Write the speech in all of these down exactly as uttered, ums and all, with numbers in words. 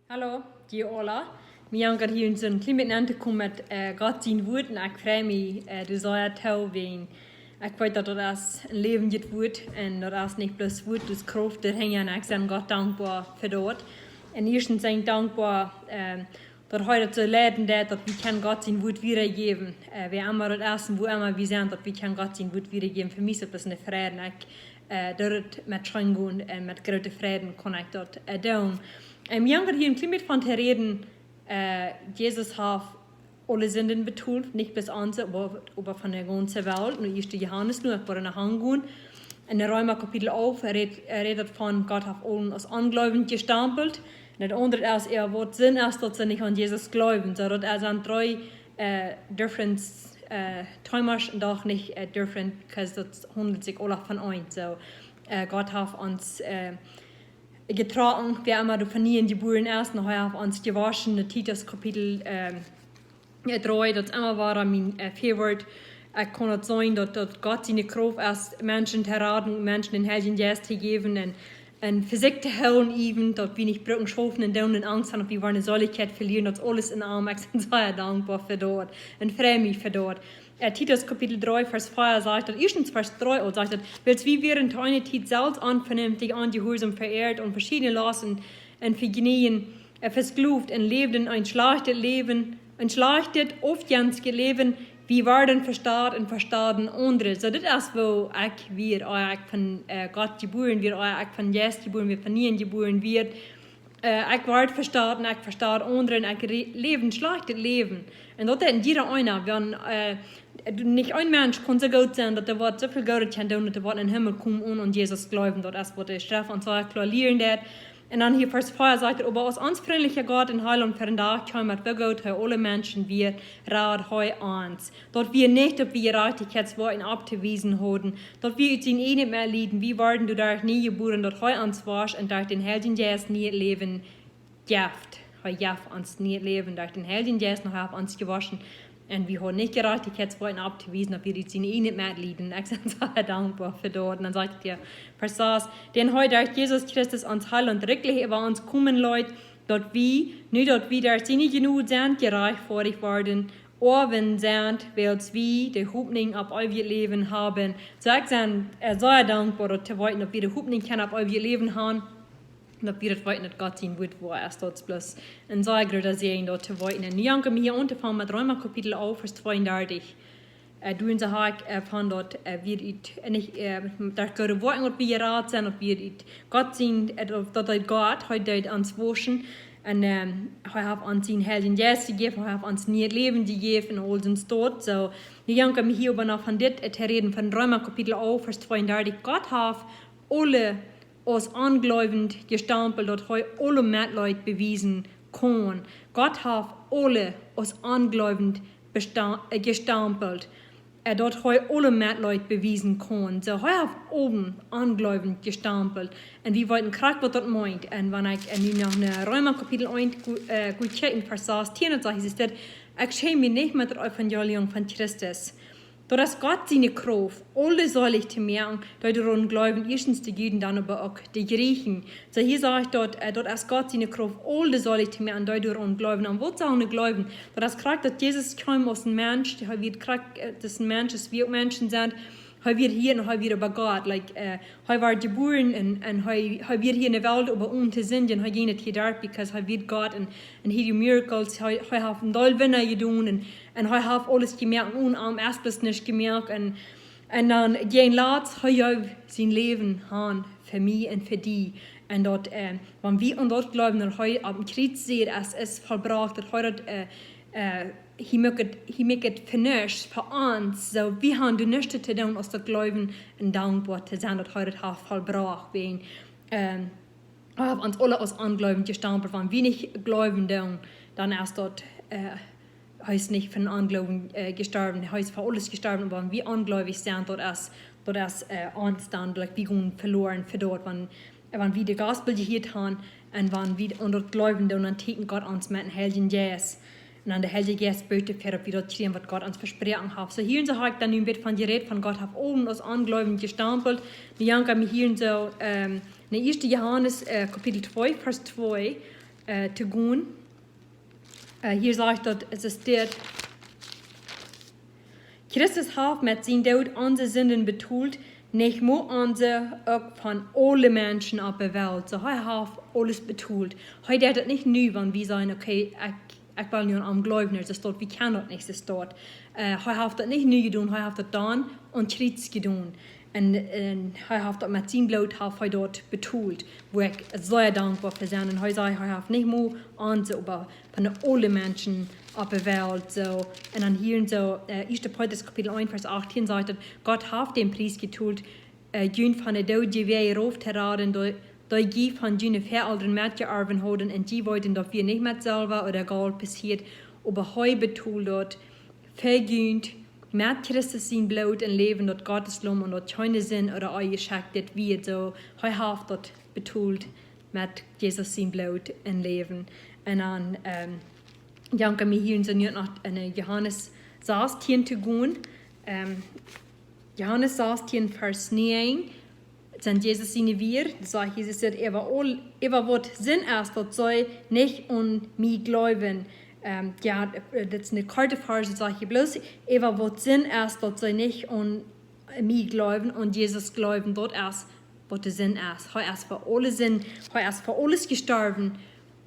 Hallo, die Ola. Mie jankat hia en soon kjlien bät aun to komen met, äh, Gott sien Wuat. Un ekj frei mie, äh, doa sea too, wiels ekj weet daut daut es een läwendjet Wuat. Un daut es nich bloos Wuat, daut es Krauft doahinja. Un ekj sie Gott dankboa fa daut. Un ieeschtens sie ekj dankboa, ähm, daut hee daut soo leiden deed, daut wie kjennen Gott sien Wuat wiedajäwen. Äh, wäa emma daut es un wua emma wie sent, daut wie kjennen Gott sien Wuat wiedajäwen. Fa mie es daut eene Freid. Un ekj, äh, doo daut met Scheengonen un met groote Freid kaun ekj daut, äh, doonen. Un mie jankat hia en kjlien bät von to räden, äh, Jesus haft aule Sinden betolt, nich bloos onse, oba, oba von de gaunze Welt. Nu ieescht Johanes, nu ekj woa doa aungonen. En Reema Kapitel alf, hee rät, hee rät von Gott haft aule aus onjleewend jestampelt. Un daut aundre es, jo, waut Sind es, daut see nich aun Jesus jleewen. Soo daut sent dree, äh, different, äh, Themas un doch nich, äh, different, because daut haundelt sikj aula von eent. Soo, äh, Gott haft ons, äh, jetrocken, wäa emma doa von nie jebuaren es, un hee haft ons jewoschen, de Titus Kapitel, ähm, jo, dree, daut es emma wada mien, äh, favorite. Ekj kaun daut seenen, daut, daut Gott siene Krauft es, Menschen to raden, Menschen dän Heiljen Jeist to jäwen un, un fa sikj to hoolen, even, daut wie nich brucken schaufen un doonen un Angst haben, daut wie woaren de Seelichkjeit velieren, daut es aules en am. Ekj sie sea dankboa fa daut un frei mie fa daut. Äh, Titus Kapitel dree, Varsch vea sajcht daut, ieeschtens Varsch dree aul sajcht daut: Wiels wie wieren to eene Tiet selfst onvenenftich, onjehuarsom, veieet un veschiedne Losten un Vejnäajen, äh, vesklowt un läwden een schlajchtet Läwen, een schlajchtet, aufjenstjet Läwen, wie worden vestalt un vestaulden aundre. Soo, dit es woo ekj wia, ea ekj von, äh, Gott jebuaren wia, ea ekj von Jeist jebuaren wia, von nie jebuaren wia. Äh, ekj wort vestault un ekj vestauld aundre un ekj re-, läwd een schlajchtet Läwen. Un daut deed jieda eena, wan, äh, nich een Mensch kaun soo goot sennen, daut hee waut soo väl Goodet kaun doonen, daut hee waut em Himmel kjemt, onen aun Jesus jleewen. Daut es waut de Schreft ons sea kloa lieren deed. Un dan hia Varsch vea sajcht et: Oba aus ons frintlicha Gott un Heilaunt vondoag kjeem, met woo goot hee aule Menschen wia, rad hee ons. Daut wie nich opp wie Jerajchtichkjeitswoakjen auftowiesen hauden, daut wie ut sien ieejnet Metlieden, wie worden doaderch nie jebuaren, daut hee ons wosch un derch dän Heiljen Jeist nie Läwen jeft. Hee jeft ons nie Läwen derch dän Heiljen Jeist, un hee haft ons jewoschen. Un wie hauden nich Jerajchtichkjeitswoakjen auftowiesen, daut wie ut sien ieejnet Metlieden. Ekj sie sea dankboa fa daut. Un dan sajcht et hia, Varsch sas: Dän hee derch Jesus Christus, ons Heilaunt, rikjlich äwa ons komen leet, daut wie, nu daut wie derch siene Jnod sent jerajchtfoadicht worden, Oawen sent, wiels wie de Hopninj opp eewjet Läwen haben. Soo, ekj sie, äh, sea dankboa, daut to weeten, daut wie de Hopninj kjennen opp eewjet Läwen haben. Daut wie daut weeten, daut Gott sien Wuat woa es, daut es bloos een sea groota Säajen, daut to weeten. Un nu jankat mie hia aun to fangen met Reema Kapitel alf, Varsch tweeundartich. Äh, doa en saj ekj, äh, von daut, äh, wie ut, äh, nich, äh, derch goode Woakjen, daut wie jerat sent, daut wie ut Gott sien, äh, daut, daut deed Gott, hee deed ons woschen. Un, ähm, hee haft ons sienen Heiljen Jeist jejäft, hee haft ons nie Läwen jejäft un aul soon Stoff. Soo, nu jankat mie hia oba noch von dit, äh, to räden, von Reema Kapitel alf, Varsch tweeundartich. Gott haft aule aus onjleewend jestampelt, daut hee aule Metleet bewiesen kaun. Gott haft aule aus onjleewend besta-, äh, jestampelt, äh, daut hee aule Metleet bewiesen kaun. Soo, hee haft aule onjleewend jestampelt. Un wie weeten krakjt, waut daut meent. Un wan ekj, äh, nu no, no Reema Kapitel eent go-, äh, goot kjikj, Varsch sastieen, daut sajcht et dit: Ekj schäm mie nich met daut Evangelium von Christus. Daut es Gott siene Krauft, aule seelich to moaken, dee doaraun jleewen, ieeschtens de Juden, dan oba uk de Griechen. Soo, hia sajcht daut, äh, daut es Gott siene Krauft, aule seelich to moaken, dee doaraun jleewen. Un waut sellen dee jleewen? Daut es krakjt, daut Jesus kjeem aus een Mensch, hee wia krakjt, äh, daut een Mensch es, wie uk Menschen sent. Hee wia hia un hee wia oba Gott. Like, äh, hee wort jebuaren un, un hee, hee wia hia en de Welt, oba onen to sindjen. Hee jinkj nich hia derch, because hee wia Gott un, un hee deed miracles. Hee, hee haft een Deel Wunda jedonen un, un hee haft aules jemoakt. Un onen am es bloos nuscht jemoakt. Un, un dan, dee latst, hee jeef sien Läwen han fa mie un fa die. Un daut, äh, wan wie aun daut jleewen, daut hee opp daut Kjriez säd, et es vollbrocht, daut hee daut, äh, äh, hee moakt et, hee moakt et finished fa ons. Soo, wie haben nuscht to doonen aus daut jleewen un dankboa to sennen, daut hee daut haft vollbrocht. Wäajen, ähm, hee haft ons aule aus onjleewend jestampelt. Wan wie nich jleewen doonen, dan es daut, äh, hee es nich fa Onjleewen, äh, jestorwen, hee es fa aules jestorwen, oba wan wie onjleewich sent, daut es, daut es, äh, ons dan, like, wie gonen veloaren fa daut, wan, wan wie de Gospel jehieet haben, un wan wie aun daut jleewen doonen, dan tieekjent Gott ons met dän Heiljen Jeist. Un dan de Heilje Jeist bät doafäa, daut wie daut kjrieen, waut Gott ons vesproaken haft. Soo, hia en saj ekj dan nu een bät von jerät, von Gott haft aule aus onjleewend jestampelt. Nu jankat mie hia en soo, ähm, en ieeschte Johanes, äh, Kapitel twee, Varsch twee. äh, to gonen. Äh, hia sajcht daut, et es dit: Christus haft met sienen Doot onse Sinden betolt, nich mau onse, uk von aule Menschen opp de Welt. Soo, hee haft aules betolt. Hee deit daut nich nu, wan wie sajen: "Okay, ekj, ekj well nu aun am jleewen." Daut es daut, wie kjennen daut nich, es daut. Äh, hee haft daut nich nu jedonen, hee haft daut dan aum Kjriez jedonen. Un, un hee haft daut met sien Bloot, haft hee daut betolt, wua ekj sea dankboa fa sie. Un hee sajcht, hee haft nich mau onse, oba von de aule Menschen opp de Welt, soo. Un dan hia en soo, äh, Ieeschte Petrus Kapitel eent, Varsch achtieen sajcht daut: Gott haft dän Pries jetolt, äh, junt von de Doodje wada rauf to raden, dee, dee jie von june Väaelren metjeorwen hauden, un jie weeten, daut wia nich met Selwa ooda Golt passieet, oba hee betold daut fa junt met Christus sien Bloot un Läwen, daut Gottes Laum, un daut kjeene Sind ooda Oajaschecht dit wia. Soo, hee haft daut betolt met Jesus sien Bloot un Läwen. Un dan, ähm, dan kjenn wie hia en soo nu noch en Johanes sastieen to gonen. Ähm, Johanes sastieen, Varsch näajen, sent Jesus siene Wieed. Doa sajcht Jesus daut: Äwa aul, äwa waut Sind es, daut see nich aun mie jleewen. Ähm, jo, äh, daut es een korta Varsch, daut sajcht hia bloos: Äwa waut Sind es, daut see nich aun mie jleewen, aun Jesus jleewen, daut es waut de Sind es. Hee es fa aule Sind, hee es fa aules jestorwen.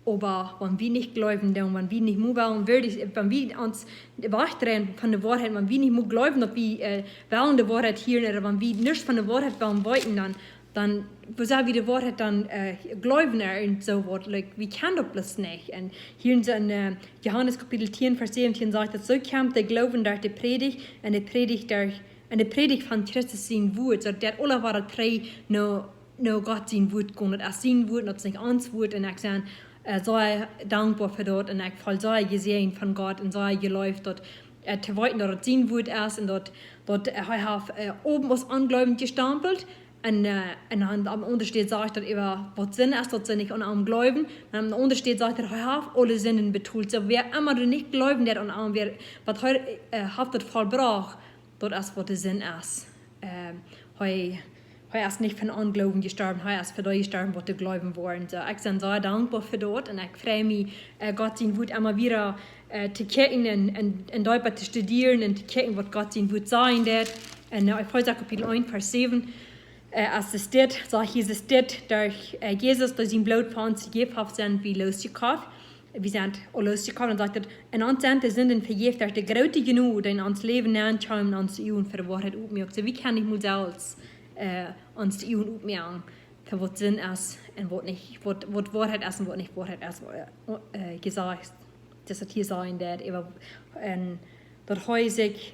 Oba wan wie nich jleewen, dan, wan wie nich mau wellen, werkjlich, wan wie ons wajchdreien von de Woarheit, wan wie nich mau jleewen, daut wie, äh, wellen de Woarheit hieren, ooda wan wie nuscht von de Woarheit wellen weeten, dan, dan, woo sell wie de Woarheit dan, äh, jleewen, äh, un soo waut, like, wie kjennen daut bloos nich. Un hia en soo, äh, Johanes Kapitel tieen, Varsch säwentieen sajcht daut: Soo kjemt de Gloowen derch de Prädicht, un de Prädicht derch, un de Prädicht von Christus sien Wuat. Soo daut aules woat trigj no, no Gott sien Wuat gonen. Daut es sien Wuat, daut es nich ons Wuat. Un ekj sie, äh, sea dankboa fa daut. Un ekj feel sea jesäajent von Gott un sea jeleeft, daut, äh, to weeten, daut et sien Wuat es un daut, daut, äh, hee haft, äh, oben ons aun Gloowen jestampelt. Un, äh, un dan aum aundren Städ sajcht daut äwa waut Sind es, daut see nich aun am jleewen. Un aum aundren Städ sajcht daut, hee haft aule Sinden betolt. Soo, wäa emma doa nich jleewen deit aun am, wäa, waut hee, äh, haft daut vollbrocht, daut es waut de Sind es. Ähm, hee, hee es nich von Ongloowen jestorwen, hee es fa dee jestorwen, waut doa jleewen woaren. Soo, ekj sie sea dankboa fa daut un ekj frei mie, äh, Gott sien Wuat emma wada, äh, to kjikjen un, un, un deepa to studieren un to kjikjen, waut Gott sien Wuat sajen deit. Un, äh, Efeesa Kapitel eent, Varsch säwen, äh, aus et steit, sajcht Jesus dit: Derch, äh, Jesus, dee sien Bloot fa ons jejäft haft, sent wie losjekoft. Wie sent aul losjekoft. Dan sajcht et: Un ons sent de Sinden vejäft derch de groote Jnod, dee en ons Läwen nenkjeem un ons de Uagen fa de Woarheit opmuak. Soo, wie kjennen nich mol selfst, äh, ons de Uagen opmoaken fa waut Sind es un waut nich, waut, waut Woarheit es un waut nich Woarheit es, äh, äh, jesajcht. Daut et hia sajen deit, äwa, un daut hee sikj,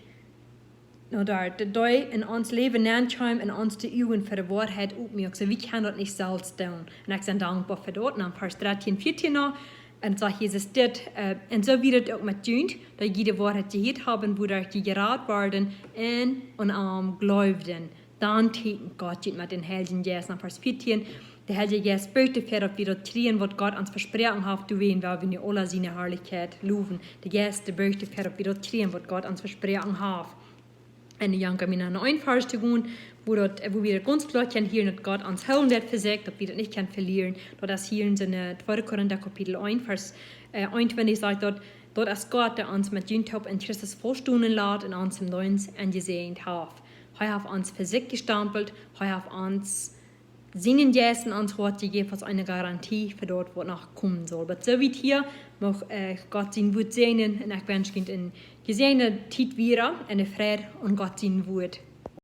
no, daut, daut dee en ons Läwen nenkjeem un ons de Uagen fa de Woarheit opmuak. Soo, wie kjennen daut nich selfst doonen. Un ekj sie dankboa fa daut. Un dan Varsch dartieen, vieetieen noch. Un sajcht Jesus dit, äh: Un soo wia et uk met junt, daut jie de Woarheit jehieet haben, wuaderch jie jerat worden, un aun am jleewden. Dan tieekjent Gott junt met dän Heiljen Jeist. Un Varsch vieetieen: De Heilje Jeist birjt doafäa, daut wie daut kjrieen, waut Gott ons vesproaken haft, doawäajen well wie nu aula siene Harlichkjeit lowen. De Jeist, dee birjt doafäa, daut wie daut kjrieen, waut Gott ons vesproaken haft. Un dan kjenn wie no een Varsch to gonen, wua daut, wua wie daut gaunz kloa kjennen hieren, daut Gott ons hoolen deit fa sikj, daut wie daut nich kjennen velieren. Daut es hia en soo, äh, tweede Korinta Kapitel eent, Varsch, äh, eenuntwintich, sajcht daut: Daut es Gott, dee ons met junt toop en Christus faust stonen lat un ons em Deenst enjesäajent haft. Hee haft ons fa sikj jestampelt, hee haft ons sienen Jeist en ons Hoat jejäft aus eene Garantie fa daut, waut noch komen saul. Bat soo wiet hia, mucht, äh, Gott sien Wuat säajnen un ekj wensch junt eene jesäajende Tiet wieda un eene Freid aun Gott sien Wuat.